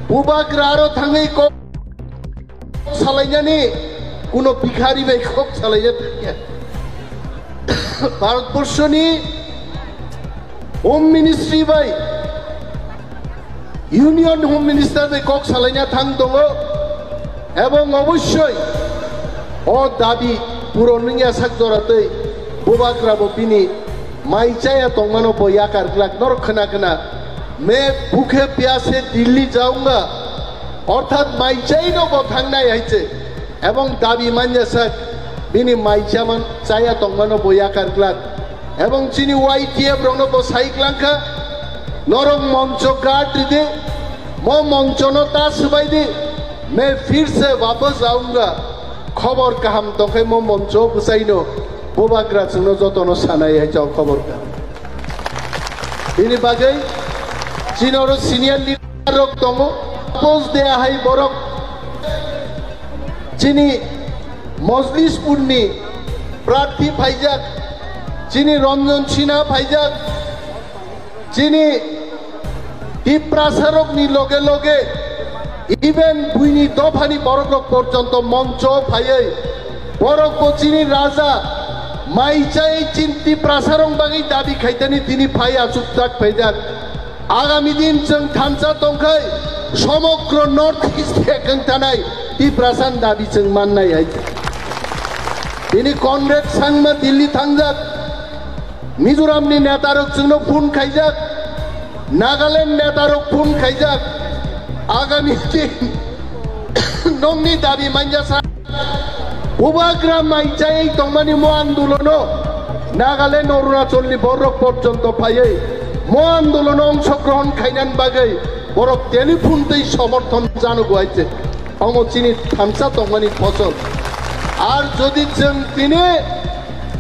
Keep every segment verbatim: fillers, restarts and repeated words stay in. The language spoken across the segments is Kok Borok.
Bubagra aro thangwi kok salainani kuno bikhari bai kok salaina thangya. Bharatborshoni Home Ministry bai Union Home Minister bai kok salaina thang tongo, ebong obossoi o dabi puron wngya sak jora tei Bubagra bo bini mai chaya tongmano bo yakar glak. Norok khna khna, "मैं भूखे प्यासे दिल्ली जाऊंगा," orthat mai chaino bo thangnai hai se. Ebong dabi manya sak bini mai chaman chaya tongmano bo yakar glak. Ebong chini Y T F rokno bo sai glangkha, "Norok moncho guard ridi, mo monchono ta swbai di, मैं फिर से वापस आऊंगा." Khobor kaham tongkhai mo moncho bwsaino Bubagra chwngno jotono sanai hai chao khobor kaham. Bini bagwi chini oro senior leader rok tongo, post deya hai borok chini Mojlispurni prarthi phaijak, chini Ranjan Sinha phaijak, chini Tiprasarokni loge loge even buini dophani borokrok porjonto moncho phaiwi borokbo chini raja mai chai chin Tiprasarok bagwi dabi khaitani tini phai achuk tak phaijak. Agami din chwng thansa tongkhai somogro North East hekeng tanai Tiprasan dabi chwng mannai hai. Tini Conrad Sangma Delhi thangjak, Mizoramni netarok chwngno phone khaijak, Nagaland netarok phone khaijak. Agami din nongni dabi manja sa Bubagra mai chai tongmani mo andolono Nagaland, Arunachalni borok porjonto phaiwi mo andolono ongshogrohon khainani bagwi borok telephone tei somorthon jano guaite. Omo chini thansa tongmani phosol. Ar jodi chwng tini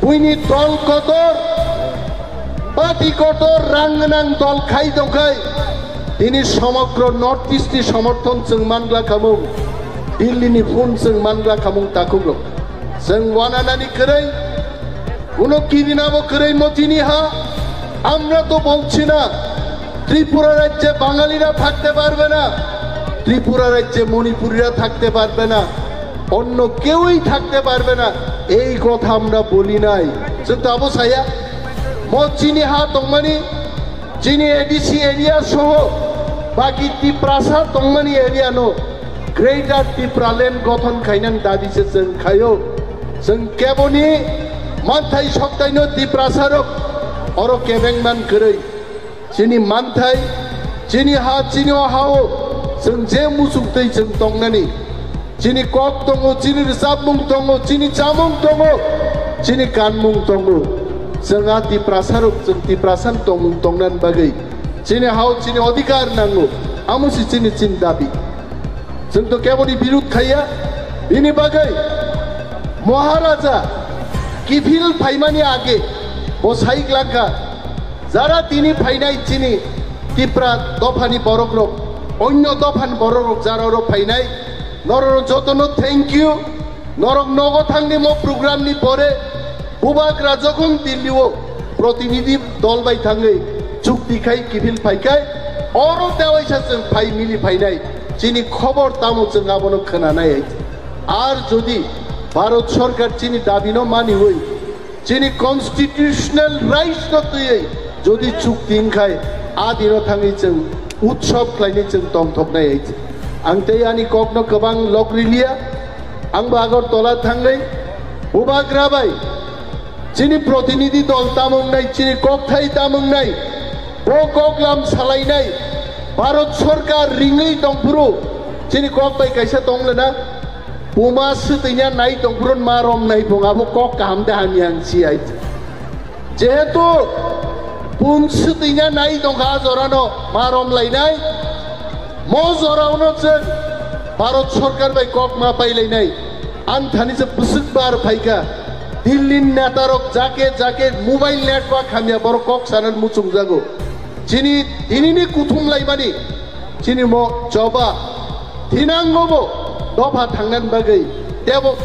buini dol kotor, party kotor, rang gwnang dol khai tongkhai, tini somogro North East ni somorthon chwng mangla khamung, Delhi ni phone chwng mangla khamung takhuk rok. Chwng wananani kwrwi, kuno kidinabo kwrwi mo tini ha, আমরা তো বলছি না ত্রিপুরা রাজ্যে বাঙালিরা থাকতে পারবে না, ত্রিপুরা রাজ্যে মণিপুরিরা থাকতে পারবে না, অন্য কেউই থাকতে পারবে না, এই কথা আমরা বলি নাই। Chwng to abo saya, mo chini ha tongmani, chini A D C area soho, baki Tiprasa tongmani area no Greater Tipraland gothon khainani dabi se chwng khaio. Chwng keboni manthai soktaino Tiprasarok oro kebengman kwrwi. Chini manthai, chini ha, chini o ha-o chwng je muchuk twi chwng tongnani. Chini kok tongo, chini rwchapmung tongo, chini chamung tongo, chini kanmung tongo. Chwng a Tiprasarok, chwng Tiprasan tongmung tongnani bagwi chini ha-o chini odhikar nango. Amo se chini, chini dabi. Chwng to keboni birud khaiya. Bini bagwi Maharaja kiphil phaimani age bo sai glangkha, jara tini phainai chini Tipra dophani borokrok, onyo dophani borokrok jara oro phainai, norokno jotono thank you. Norok nogo thangni mo program ni pore Bubagra jokhon Delhi o protinidhi dol bai thangwi chukti khai kiphil phaikhai, oro tewaisa chwng phai mili phainai, chini khobor tamo chwng abono khwnanai. Ar jodi Bharat Sarkar chini dabino maniwi, chini constitutional rights no twiwi jodi chukti wngkhai, a dino thangwi chwng utsob khlainwi chwng tongthoknai. Ang tei ani kokno kwbang lok riliya, ang bo Agartala thangwi Bubagra bai chini protinidhi dol tamo wngnai, chini kokthai tamo wngnai, bo koklam salainai, Bharat Sarkar ringwi tongphuru chini kok bai kaisa tong lena, buma swtwina nai tongphuru ma romnai bung abo kok kaham de hamya ang si ai. Jehetu bun swtwina nai tongkha a jorano ma romlainai, mo jorano chwng Bharat Sarkar bai kok ma pailainai. Ang thani se bwswk bar phaikha, Delhi ni netarok jake jake mobile network hamya borok kok sanan muchungjago. Chini tinini kuthum laimani, chini mo choba thinango bo dopha thangnani bagwi tebo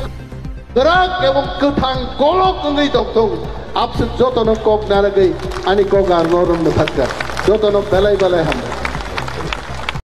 kwrak ebong kwthang kolok wngwi tongthung. Abswk jotono kok naragwi ani kok arno rwngno thakha. Jotono belai belai hambai.